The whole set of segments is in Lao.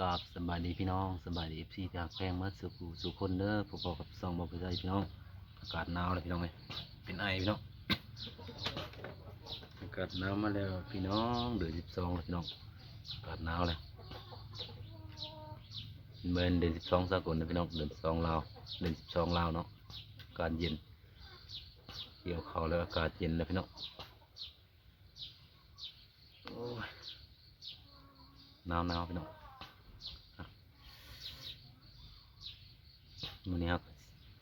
ກາບສະບາຍດີພີ່ນ້ອງ ສະບາຍດີເອັຟຊີທີ່ຮັກແພງໝົດສູ່ຜູ້ສູ່ຄົນເດີ. ພົບກັບຊ່ອງບໍ່ຜູ້ໃດພີ່ນ້ອງ. ອາກາດໜາວແລ້ວພີ່ນ້ອງເອີຍ ເປັນໄອພີ່ນ້ອງ. ອາກາດໜາວມາແລ້ວພີ່ນ້ອງ ເດືອນສິບສອງແລ້ວພີ່ນ້ອງ. ອາກາດໜາວແລ້ວ ແມ່ນເດືອນສິບສອງສາກົນນະພີ່ນ້ອງ ເດືອນສອງລາວ ເດືອນສິບສອງລາວເນາະ. ອາກາດເຢັນ ກ່ຽວເຂົ້າແລ້ວອາກາດເຢັນແລ້ວພີ່ນ້ອງ. ໂອ້ຍ ໜາວໆ ພີ່ນ້ອງ. ມື້ນີ້ເຮົາ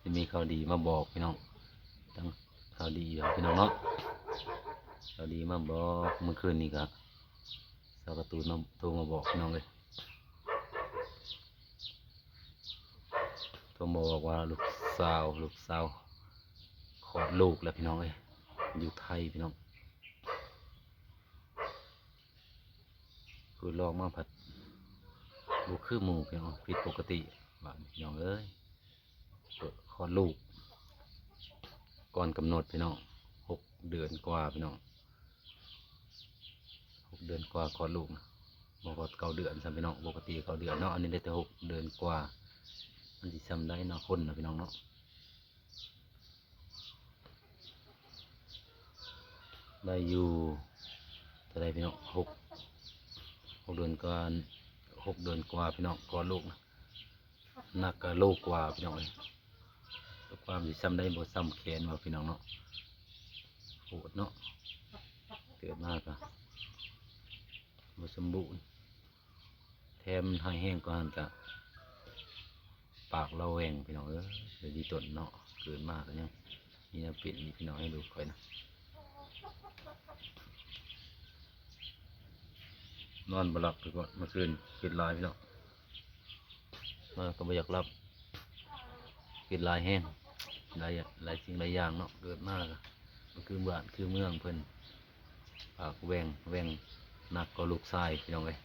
ຊິມີຂ່າວດີມາບອກພີ່ນ້ອງ ທັງຂ່າວດີເນາະພີ່ນ້ອງເນາະ. ຂ່າວດີມາບອກ ມື້ຄືນນີ້ກະສາວກາຕູນມາ ໂທມາບອກພີ່ນ້ອງເອີຍ. ໂທມາບອກວ່າລູກສາວ ລູກສາວຄອດລູກແລ້ວພີ່ນ້ອງເອີຍ ຢູ່ໄທພີ່ນ້ອງ. ຄືລອກມາພັດບໍ່ຄືໝູ່ພີ່ນ້ອງ ຜິດປົກກະຕິບາດນີ້ພີ່ນ້ອງເອີຍ. ຄອດລູກກ່ອນກຳນົດພີ່ນ້ອງ ຫົກເດືອນກວ່າພີ່ນ້ອງ. ຫົກເດືອນກວ່າຄອດລູກນະ ບໍ່ຮອດເກົ້າເດືອນຊ້ຳພີ່ນ້ອງ. ປົກກະຕິເກົ້າເດືອນເນາະ ອັນນີ້ໄດ້ແຕ່ຫົກເດືອນກວ່າ. ມັນຊິຊ່ຳໃດເນາະ ຄົນນະພີ່ນ້ອງເນາະ. ໄດ້ຢູ່ເທົ່າໃດພີ່ນ້ອງ ຫົກ ຫົກເດືອນກວ່າ ຫົກເດືອນກວ່າພີ່ນ້ອງ ຄອດລູກນະ. ໜັກກະໂລກວ່າພີ່ນ້ອງເອີຍ. ຄວາມຊິຊ່ຳໃດ ບໍ່ຊ່ຳແຂນວ່າພີ່ນ້ອງເນາະ. ໂຫດເນາະ ເກີດມາກະບໍ່ສົມບູນ ແຖມຮ້າຍແຮງກວ່າຫັ້ນກະ ປາກລາວແຫວ່ງພີ່ນ້ອງເອີຍ. ແຕ່ດີຕົນເນາະ ເກີດມາກະຍັງມີແນວເປັນນີ້ພີ່ນ້ອງ. ໃຫ້ລູກຂ້ອຍນະ ນອນບໍ່ຫຼັບຄືກັນ ມື້ຄືນຄິດຫຼາຍພີ່ນ້ອງ. ນອນກະບໍ່ຢາກຫຼັບ ຄິດຫຼາຍແຮງ ຫຼາຍ ຫຼາຍສິ່ງຫຼາຍຢ່າງເນາະ. ເກີດມາກະບໍ່ຄືບ້ານຄືເມືອງເພິ່ນ ປາກແຫວ່ງ ແຫວ່ງໜັກກວ່າລູກຊາຍພີ່ນ້ອງເອີຍ.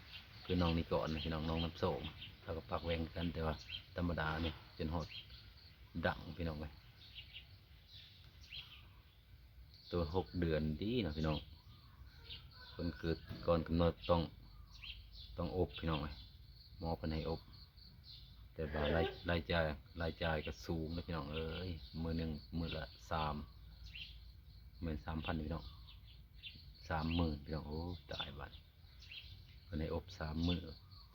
ຄືນ້ອງນິກອນນະພີ່ນ້ອງ ນ້ອງນ້ຳໂຊກ ລາວກະປາກແຫວ່ງຄືກັນ ແຕ່ວ່າທຳມະດານີ້ຈົນຮອດດັງພີ່ນ້ອງເອີຍ. ໂຕຫົກເດືອນດີເນາະພີ່ນ້ອງ. ຄົນເກີດກ່ອນກຳນົດຕ້ອງ ຕ້ອງອົບພີ່ນ້ອງເອີຍ. ໝໍເພິ່ນໃຫ້ອົບ ແຕ່ວ່າລາຍ ລາຍຈ່າຍ ລາຍຈ່າຍກະສູງເດີພີ່ນ້ອງເອີຍ. ມື້ໜຶ່ງມື້ລະສາມ ແມ່ນສາມພັນພີ່ນ້ອງ ສາມໝື່ນພີ່ນ້ອງ. ໂອ້ ຕາຍບາດນີ້ ເພິ່ນໃຫ້ອົບສາມມື້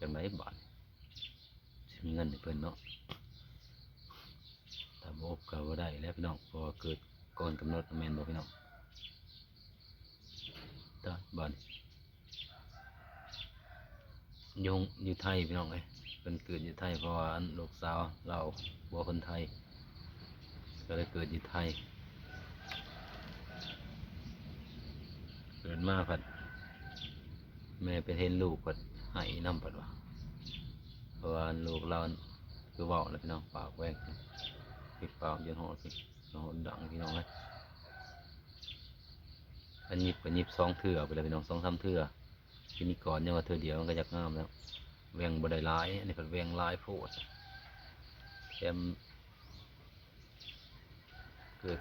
ຈັ່ງໃດບາດນີ້ ຊິມີເງິນໃຫ້ເພິ່ນເນາະ. ຖ້າບໍ່ອົບກະບໍ່ໄດ້ແລ້ວພີ່ນ້ອງ ເພາະວ່າເກີດກ່ອນກຳນົດ ແມ່ນບໍ່ພີ່ນ້ອງ. ຕາຍບາດນີ້ ຢູ່ ຢູ່ໄທພີ່ນ້ອງເອີຍ ເພິ່ນເກີດຢູ່ໄທ ເພາະວ່າອັນລູກສາວລາວຜົວຄົນໄທ ກະເລີຍເກີດຢູ່ໄທ. ເກີດມາພັດ ແມ່ໄປເຫັນລູກພັດໄຫ້ນຳພັດວ່າ ເພາະວ່າລູກລາວຄືເວົ້າແຫຼະພີ່ນ້ອງ ປາກແຫວ່ງ ປິດປາກຈົນຮອດ ຈົນຮອດດັງພີ່ນ້ອງເອີຍ. ອັນຍິບກະຍິບສອງເທື່ອໄປແລ້ວພີ່ນ້ອງ ສອງສາມເທື່ອ. ທີນີ້ກ່ອນຍັງວ່າເທື່ອດຽວມັນກະຢາກງາມແລ້ວ ແຫວ່ງບໍ່ໄດ້ຫຼາຍ ອັນນີ້ພັດແຫວ່ງຫຼາຍໂພດ ແຖມ ເກີດ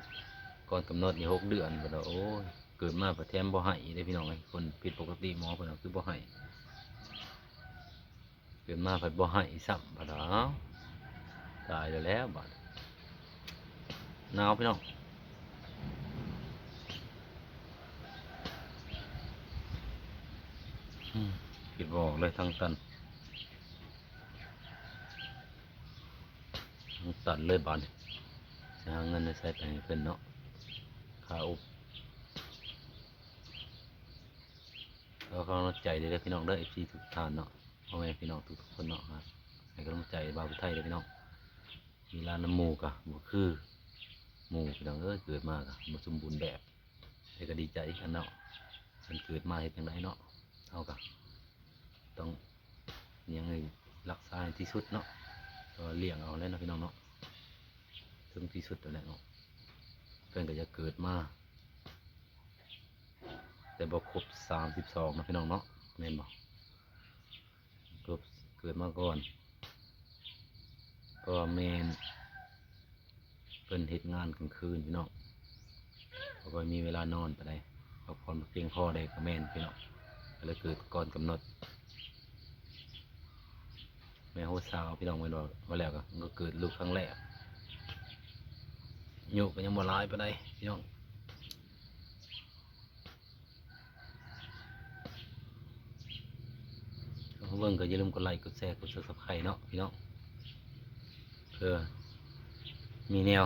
ກ່ອນກຳນົດນີ້ຫົກເດືອນພຸ້ນລະ. ໂອ້ຍ ເກີດມາພັດແຖມບໍ່ໄຫ້ເດ້ພີ່ນ້ອງເອີຍ. ຄົນຜິດປົກກະຕິ ໝໍເພິ່ນວ່າຄືບໍ່ໄຫ້ ເກີດມາພັດບໍ່ໄຫ້ຊ້ຳ ພັດວ່າ ຕາຍແລ້ວແຫຼະບາດ. ໜາວພີ່ນ້ອງ ອືມ ຄິດບໍ່ອອກເລີຍ ທາງຕັນ ທາງຕັນເລີຍບາດນີ້. ຊິຫາເງິນໃນໃສໄປໃຫ້ເພິ່ນເນາະ ຄ່າອົບ. ຂໍກຳລັງໃຈເດີພີ່ນ້ອງເດີ ເອັຟຊີທຸກທ່ານເນາະ ພໍ່ແມ່ພີ່ນ້ອງທຸກໆຄົນເນາະ ໃຫ້ກຳລັງໃຈບ່າວຜູ້ໄທເດີພີ່ນ້ອງ. ເວລານຳໝູ່ກະບໍ່ຄືໝູ່ພີ່ນ້ອງເອີຍ ເກີດມາກະບໍ່ສົມບູນແບບ ແຕ່ກະດີໃຈຄືກັນເນາະ. ເພິ່ນເກີດມາເຮັດຈັ່ງໃດເນາະ ເຮົາກະຕ້ອງຫຍັງໃຫ້ຮັກສາໃຫ້ທີ່ສຸດເນາະ ແຕ່ວ່າລ້ຽງເອົາແຫຼະເນາະພີ່ນ້ອງເນາະ ເຖິງທີ່ສຸດແລ້ວແຫຼະເນາະ. ເພິ່ນກະຢາກເກີດມາ ແຕ່ບໍ່ຄົບສາມສິບສອງເນາະພີ່ນ້ອງເນາະ ແມ່ນບໍ່? ເກີດ ເກີດມາກ່ອນ ເພາະວ່າແມ່ນເພິ່ນເຮັດງານກາງຄືນພີ່ນ້ອງ ບໍ່ຄ່ອຍມີເວລານອນປານໃດ ພັກຜ່ອນບໍ່ພຽງພໍໄດ້ກະແມ່ນພີ່ນ້ອງ ກະເລີຍເກີດກ່ອນກຳນົດ. ແມ່ຫົວສາວພີ່ນ້ອງ ແມ່ນບໍ່? ວ່າແລ້ວກໍ ກໍເກີດລູກຄັ້ງແລກ ອາຍຸກໍຍັງບໍ່ຫຼາຍປານໃດພີ່ນ້ອງ. ເບິ່ງກໍຢ່າລືມກົດໄລ້ ກົດແຊ ກົດ Subscribe ເນາະພີ່ນ້ອງ ເພື່ອມີແນວ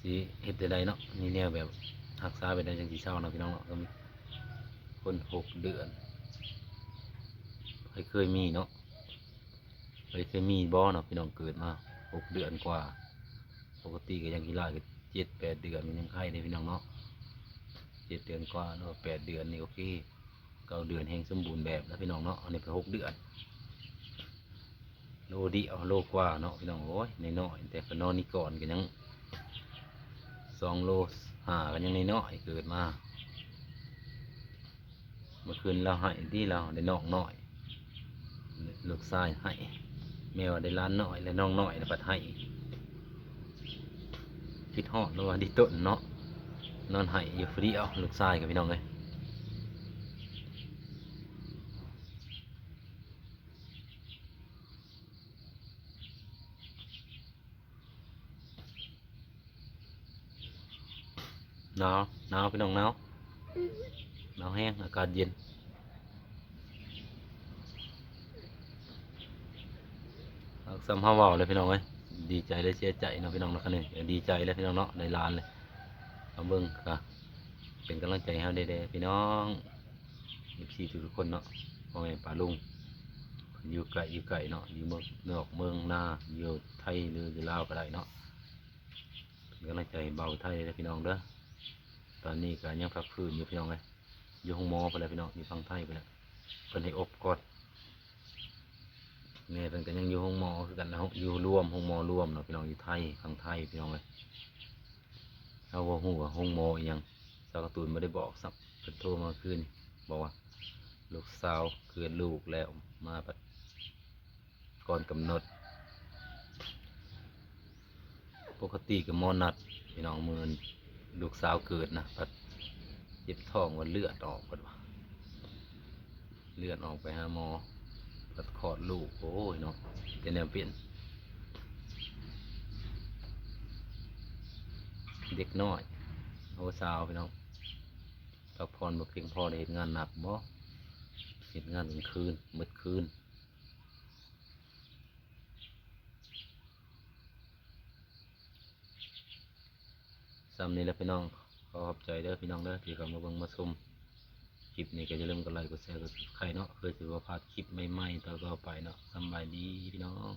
ຊິເຮັດແນວໃດເນາະ ມີແນວແບບຮັກສາແບບໃດຈັ່ງຊິເຊົາເນາະພີ່ນ້ອງເນາະ. ກໍມີຄົນຫົກເດືອນ ໃຜເຄີຍມີເນາະ? ເຄີຍ ເຄີຍມີບໍ່ເນາະພີ່ນ້ອງ? ເກີດມາຫົກເດືອນກວ່າ ປົກກະຕິກໍຍັງຂີ້ລ້າຍ ກໍເຈັດແປດເດືອນ ມັນຍັງໄຄເດ້ພີ່ນ້ອງເນາະ. ເຈັດເດືອນກວ່າ ຫຼືວ່າແປດເດືອນນີ້ໂອເຄ ເກົ້າເດືອນແຮງສົມບູນແບບແລ້ວພີ່ນ້ອງເນາະ. ອັນນີ້ໄປຫົກເດືອນ ໂລດຽວ ໂລກວ່າເນາະພີ່ນ້ອງ. ໂອ້ຍ ນ້ອຍໆ ແຕ່ກໍນອນນີ້ກ່ອນກໍຍັງສອງໂລຫ້າ ກໍຍັງນ້ອຍໆ ເກີດມາ. ເມື່ອຄືນລາວໄຫ້ຕິ ລາວໄດ້ນ້ອງນ້ອຍ ລູກຊາຍໄຫ້ ແມ່ວ່າໄດ້ຫຼານນ້ອຍ ແລະນ້ອງນ້ອຍລະພັດໄຫ້ ຄິດຮອດລະວ່າດີຕົນເນາະ. ນອນໄຫ້ຢູ່ຜູ້ດຽວ ລູກຊາຍກໍພີ່ນ້ອງເອີຍ. ໜາວ ໜາວພີ່ນ້ອງ ໜາວ ໜາວແຮງ ອາກາດເຢັນ. ເອົາ ສ່ຳເຮົາເວົ້າແຫຼະພີ່ນ້ອງເອີຍ ດີໃຈ ແລະ ເສຍໃຈເນາະພີ່ນ້ອງເນາະ. ຄັນນີ້ ເອີ ດີໃຈແລ້ວພີ່ນ້ອງເນາະ ໄດ້ຫຼານແລ້ວ. ເອົາ ເບິ່ງກະເປັນກຳລັງໃຈໃຫ້ເຮົາແດ່ໆ ພີ່ນ້ອງ ເອັຟຊີ ທຸກໆຄົນເນາະ ພໍ່ແມ່ປ້າລຸງ ຢູ່ໃກ້ຢູ່ໄກເນາະ ຢູ່ເມືອງນອກເມືອງນາ ຢູ່ໄທ ຫຼື ຢູ່ລາວກໍໄດ້ເນາະ. ເປັນກຳລັງໃຈໃຫ້ບ່າວໄທເດີພີ່ນ້ອງເດີ. ຕອນນີ້ກໍຍັງພັກຟື້ນຢູ່ພີ່ນ້ອງເອີຍ ຢູ່ໂຮງໝໍພຸ້ນແຫຼະພີ່ນ້ອງ ຢູ່ຝັ່ງໄທພຸ້ນແຫຼະ ເພິ່ນໃຫ້ອົບກ່ອນ. ແມ່ເພິ່ນກໍຍັງຢູ່ໂຮງໝໍຄືກັນນະ ຢູ່ລວມ ໂຮງໝໍລວມເນາະພີ່ນ້ອງ ຢູ່ໄທ ຝັ່ງໄທພີ່ນ້ອງເອີຍ. ເຮົາບໍ່ຮູ້ວ່າໂຮງໝໍອີ່ຫຍັງ ສາວກາຕູນບໍ່ໄດ້ບອກຊ້ຳ ເພິ່ນໂທມາຄືນນີ້ ບອກວ່າລູກສາວເກີດລູກແລ້ວ ມາບັດ ກ່ອນກຳນົດ. ປົກກະຕິກໍໝໍນັດພີ່ນ້ອງ ມື້ລູກສາວເກີດນະ ພັດເຈັບທ້ອງວ່າເລືອດອອກ ເພິ່ນວ່າເລືອດອອກ ໄປຫາໝໍ ພັດຄອດລູກ. ໂອ້ຍເນາະ ແຕ່ແນວເປັນ ເດັກນ້ອຍ ໂອ້ ສາວພີ່ນ້ອງ ພັກຜ່ອນບໍ່ພຽງພໍ ໄດ້ເຮັດງານໜັກບໍ່ ເຮັດງານກາງຄືນໝົດຄືນ. ສ່ຳນີ້ແຫຼະພີ່ນ້ອງ ຂໍຂອບໃຈເດີພີ່ນ້ອງເດີ ທີ່ເຂົ້າມາເບິ່ງມາຊົມຄລິບນີ້ ກໍຢ່າລືມກົດໄລ້ ກົດແຊ ກົດ Subscribe ເນາະ ເພື່ອຊິບໍ່ພາດຄລິບໃໝ່ໆ ຕໍ່ໆໄປເນາະ. ສຳບາຍດີພີ່ນ້ອງ.